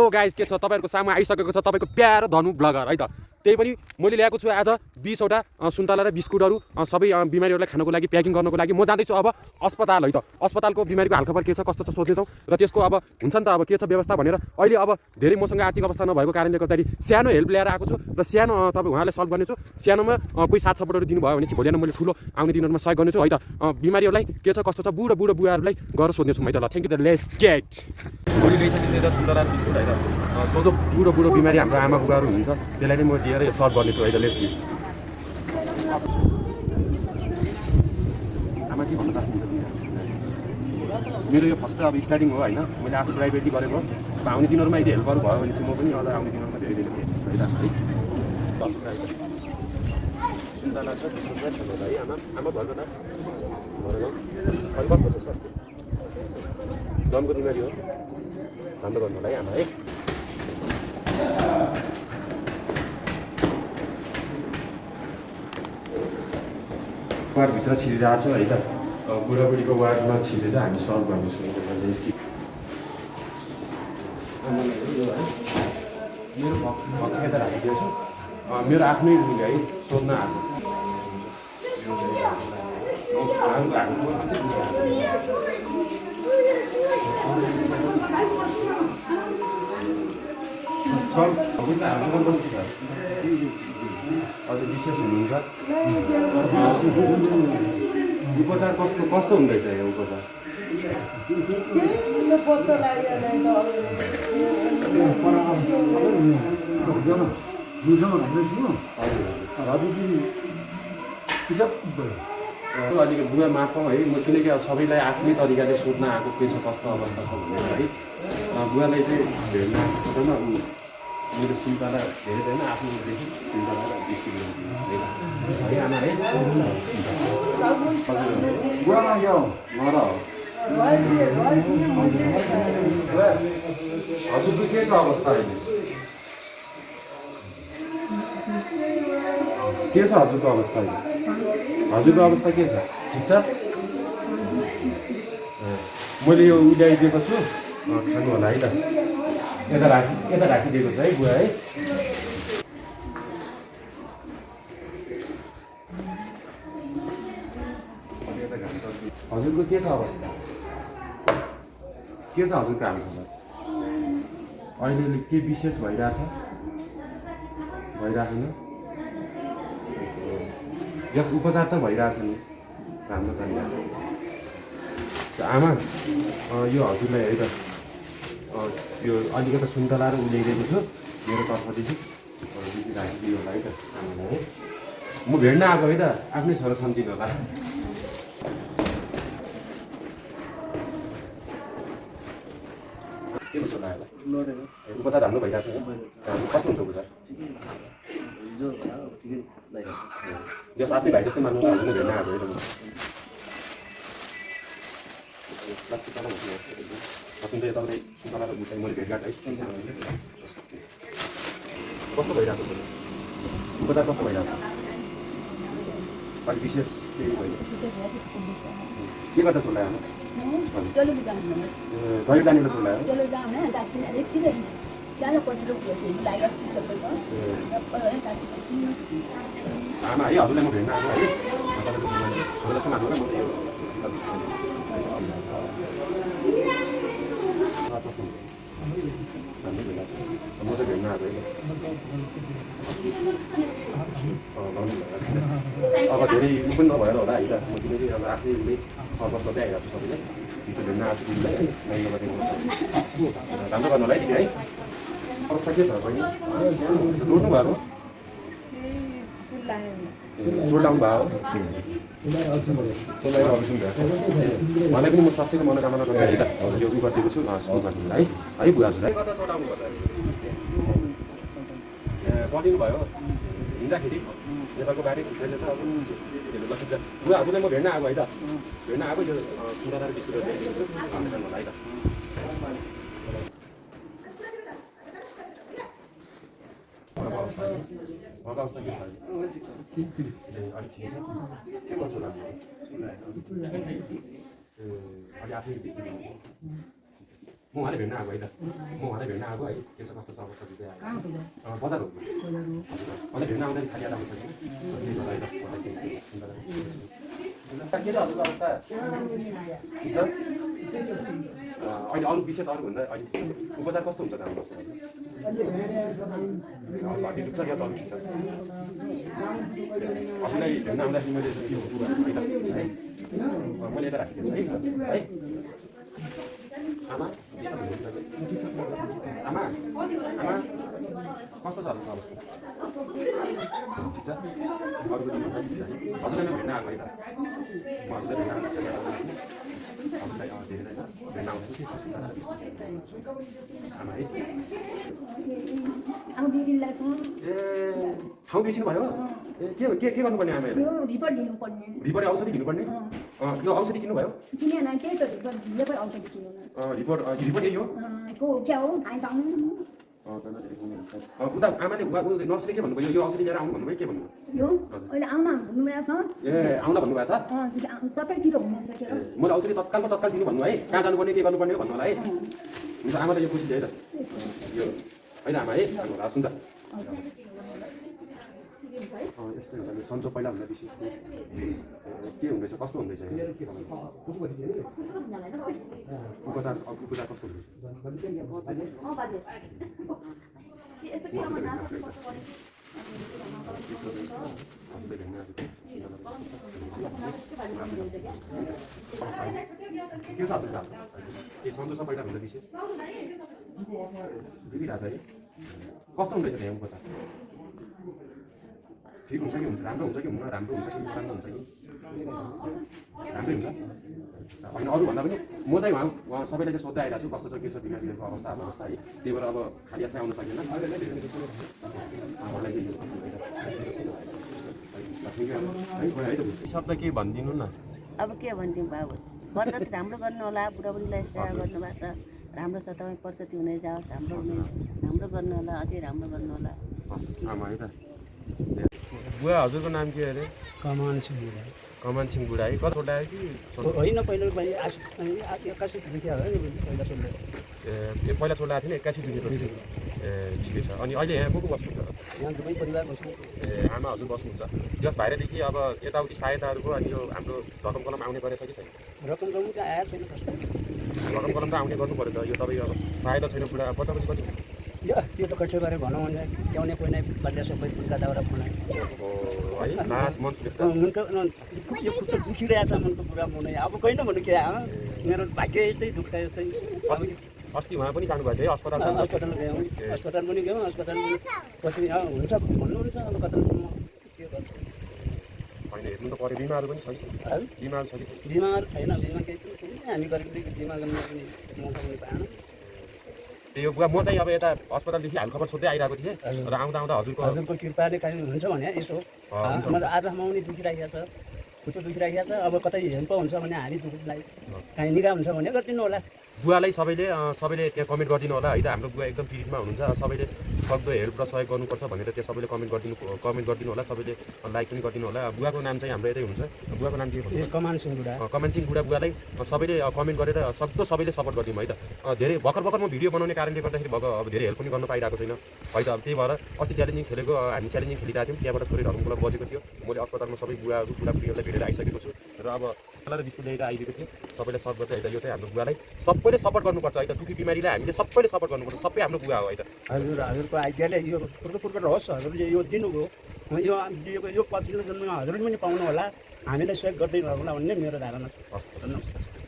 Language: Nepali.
गाइस के छ तपाईहरुको सामु आइसकेको छ तपाईको प्यारो धनु ब्लगर है त त्यही पनि मैले ल्याएको छु आज 20 वटा सुन्तला र बिस्कुटहरु सबै बिमारीहरुलाई खानको लागि प्याकिङ गर्नको लागि म जाँदैछु अब अस्पताल है त अस्पतालको बिमारीको हालखबर के छ कस्तो छ सोध्ने छौ र त्यसको अब हुन्छ नि त अब के छ व्यवस्था भनेर अहिले अब धेरै मसँग आर्थिक अवस्था नभएको कारणले गर्दाखेरि सानो हेल्प ल्याएर आएको छु र सानो तपाई उहाँले सल्भ गर्नेछु सानोमा कोही साथ सपोर्टहरु दिनु भयो भने चाहिँ भोलि मैले ठुलो आउने दिनहरुमा सहयोग गर्नेछु है त बिमारीहरुलाई के छ कस्तो छ बुढो बुढाहरुलाई गएर सोध्नेछु है त ल thank you the let's get भोलि ल्याइसकेपछि त सुन्तला र बिस्कुट है त जो बुढो बिमारी हाम्रो आमा बुबाहरु हुन्छ त्यसलाई नै म दिएर यो सर्भ गर्नेछु है त लेट्स गेट आमा के भन्न चाहनुहुन्छ मेरो यो फर्स्ट अब स्टार्टिङ हो हैन मैले आफू प्राइभेटली गरेको अब आउने दिनहरुमा यदि हेल्परहरु भयो भने चाहिँ म पनि अझ आउने दिनहरुमा धेरै धेरै हेर्छु है त सुन्तला छ बिस्कुट छ है आमा आमा भन्नु न अनि कस्तो छ स्वास्थ्य दमको बिमारी हो राम्रो गर्नु होला है आमा है वार्डभित्र छिरिरहेको छ है त बुढाबुढीको वार्डमा छिरेर हामी सर्भ गर्नेछौँ मेरो भक्त यता राखिदिएछु मेरो आफ्नै उयो है सोध्न आएको सर हजुर हाम्रो गर्नुपर्छ हजुर विशेष हुनुहुन्छ उपचार कस्तो हुँदैछ यो उपचार अलिकति बुवा माफौँ है म किनकि सबैलाई आफ्नै तरिकाले सोध्न आएको के छ कस्तो अवस्था छ भनेर है बुवालाई चाहिँ भेट्न आएको मेरो सुन्तला धेरै छैन आफ्नो सुन्तला र बिस्कुट है आमा है हजुरको के छ अवस्था अहिले के छ हजुरको अवस्था अहिले हजुरको अवस्था के छ ठिक छ मैले यो उल्याइदिएको छु खानु होला है त यता राखिदिएको छ है बुवा है हजुरको के छ अवस्था के छ हजुरको हालखबर अहिले के विशेष भइरहेछ भइरहेको जस उपचार त भइरहेछ नि राम्रो तरिका आमा यो हजुरलाई है त यो अलिकति सुन्तला र उल्याइदिएको छु मेरो तर्फदेखि राखिदिनु होला है त आमालाई है म भेट्न आएको है त आफ्नै छोरा सम्झिनु होला के कस्तो लाग्यो उपचार राम्रो भइरहेको छ कस्तो हुन्छ उपचार जस आफ्नै भाइ जस्तै मान्नु हजुरले भेट्न आएको है त प्लास्टिक सकिन्छ यो तपाईँले सुन्तला र मिठाई मैले भेटघाट है कस्तो भइरहेको छ उपचार कस्तो भइरहेको छ अलिक विशेष केही भइरहेको के गर्दा चोलायो टोइलेट जाने बेला चोलायो आमा है हजुरलाई म भेट्न आएको है तपाईँको जस्तो मान्नु म म चाहिँ भेट्न आएको अब धेरै उ पनि नभएर होला है त म किनकि अब आफैले सर्भर गर्दै आइरहेको छु सबैले हिजो भेट्न आएको छु है राम्रो गर्नु होला है है अवस्था के छ बहिनी रोड्नु भएको चोल्डाउनु भयो मलाई पनि म स्वास्थ्यको मनोकामना गरेर है त यो उ गरिदिएको छु है है बुवा हजुरलाई पढिनु भयो हिँड्दाखेरि नेपालको बारे खिचेले त अब बुवा हजुरलाई म भेट्न आएको है त भेट्न आएको यो सुन्तला र बिस्कुट ल्याइदिएको छु खानु होला है त अवस्था के छ अलिक ठिकै छ के गर्छ होला अलि आफै म उहाँले भेट्न आएको है त म उहाँलाई भेट्न आएको है के छ कस्तो छ अवस्था दिँदै आएको बजार हो उहाँले भेट्न आउँदाखेरि खाली आएको छ त्यही भएर है त के छ हजुरको अवस्था ठिक छ अहिले अरू विशेष अरू भन्दा अहिले उपचार कस्तो हुन्छ त हाम्रो हड्डी दुख्छ या अरू ठिक छ आफूलाई भेट्न आउँदाखेरि मैले यो है मैले यता राखिदिन्छु है आमा आमा आमा कस्तो छ अवस्था ठिक छ अरूको दिन हजुरलाई नै भेट्न आएको है त हजुरलाई भेट्न आएको हजुरलाई धेरै भेट्न आउँछ आमा है ए ठाउँ बिर्सिनु भयो ए के गर्नुपर्ने आमाले रिपोर्ट औषधि किन्नुपर्ने यो औषधि किन्नुभयो रिपोर्ट यही हो उता आमाले नर्सले के भन्नुभयो यो औषधि लिएर आउनु भन्नुभयो के भन्नुभयो ए आउँदा भन्नुभएको छ मैले औषधि तत्कालको तत्काल दिनु भन्नु है कहाँ जानुपर्ने के गर्नुपर्ने भन्नु होला है हुन्छ आमालाई यो खुसी दिए त यो होइन आमा है हुन्छ यस्तै हुन्छ सन्चो पहिला भन्दा विशेष के हुँदैछ कस्तो हुँदैछ उपचार कस्तो हुँदैछ के छ हजुर के सन्चो छ पहिला भन्दा विशेष बिग्रिरहेछ है कस्तो हुँदैछ त्यहाँ उपचार ठिक हुन्छ कि हुन्छ राम्रो हुन्छ कि हुन्न राम्रो हुन्छ कि राम्रो हुन्छ कि राम्रै हुन्छ होइन अरूभन्दा पनि म चाहिँ उहाँ सबैलाई चाहिँ सोध्दै आइरहेको छु कस्तो छ के छ बिमारीहरूको अवस्था है त्यही भएर अब खाली चाहिँ आउन सकेन सबलाई केही भनिदिनु न अब के भनिदिउँ बाबु बरकत राम्रो गर्नु होला बुढाबुढीलाई सेवा गर्नुभएको छ राम्रो छ तपाईँ प्रगति हुँदै जाओस् राम्रो गर्नु होला अझै राम्रो गर्नु होला आमा है त बुवा हजुरको नाम के अरे कमान सिंह बुढा है कता छोड्दा कि होइन पहिला ए पहिला छोड्दा थिएन 81 दुखेको थियो ए ठिकै छ अनि अहिले यहाँ को बस्नुहुन्छ यहाँ दुवै परिवार बस्नु ए आमा हजुर बस्नुहुन्छ जस बाहिरदेखि अब यताउति सहायताहरूको अनि यो हाम्रो रकम कलम आउने गरेछ कि छैन रकम कलम त आएको छैन रकम कलम त आउने गर्नु पऱ्यो त यो तपाईँ अब सहायता छैन बुढा कति त्यो त कठै गरेर भनौँ भने ल्याउने कोही नै बाजा सबै फुल्का दाउरा फुलाइ है लास मन यो खुट्टा दुखिरहेछ मनको पुरा मुनै अब कोही न भन्नु के मेरो भाग्य यस्तै दुख्छ यस्तै अस्ति उहाँ पनि जानुभएको थियो है अस्पताल गयौँ अस्पताल पनि गयौँ अस्पताल पनि पछि हुन्छ भन्नुहुन्छ अब कता के गर्छ होइन हेर्नु त पऱ्यो बिमारहरू पनि छ कि बिमार छ कि बिमार छैन बिमा केही पनि छैन हामी गरिब बिमा गर्नु पनि मौका पनि पाएन त्यो बुवा म चाहिँ अब यता अस्पतालदेखि हाल खबर सोध्दै आइरहेको थिएँ र आउँदा हजुरको कृपाले काहीँ हुन्छ भने यसो मतलब आजसम्म पनि दुखिराखेको छ खुट्टो दुखिराखेको छ अब कतै हेल्प हुन्छ भने हामी दुखलाई काहीँ निगा हुन्छ भने गरिदिनु होला बुवालाई सबैले त्यहाँ कमेन्ट गरिदिनु होला है त हाम्रो बुवा एकदम पीडितमा हुनुहुन्छ सबैले सक्दो हेल्प र सहयोग गर्नुपर्छ भनेर त्यहाँ सबैले कमेन्ट गरिदिनु होला सबैले लाइक पनि गरिदिनु होला बुवाको नाम चाहिँ हाम्रो यतै हुन्छ बुवाको नाम के भन्नु कमान सिंह बुढा बुवालाई सबैले कमेन्ट गरेर सक्दो सबैले सपोर्ट गरिदिउँ है त धेरै भर्खर म भिडियो बनाउने कारणले गर्दाखेरि अब धेरै हेल्प पनि गर्नु पाइरहेको छैन है त अब त्यही भएर अस्ति च्यालेन्जिङ खेलेको हामी च्यालेन्जिङ खेलिरहेको थियौँ त्यहाँबाट थोरै रकम क्लब बजेको थियो मैले अस्पतालमा सबै बुढाबुढीहरूलाई भेटेर आइसकेको छु र अब र बिस्कुट लिएर आइदिएको थिएँ सबैले सर्भ गर्दै है त यो चाहिँ हाम्रो बुवालाई सबैले सपोर्ट गर्नुपर्छ है त दुखी बिमारीलाई हामीले सबैले सपोर्ट गर्नुपर्छ सबै हाम्रो बुवा हो है त हजुरको आइडियाले यो पुर्खा रहोस् हजुरले यो दिनुभयो यो पछिल्लो जन्ममा हजुरले पनि पाउनु होला हामीलाई सहयोग गर्दै होला भन्ने मेरो धारणा छ हस्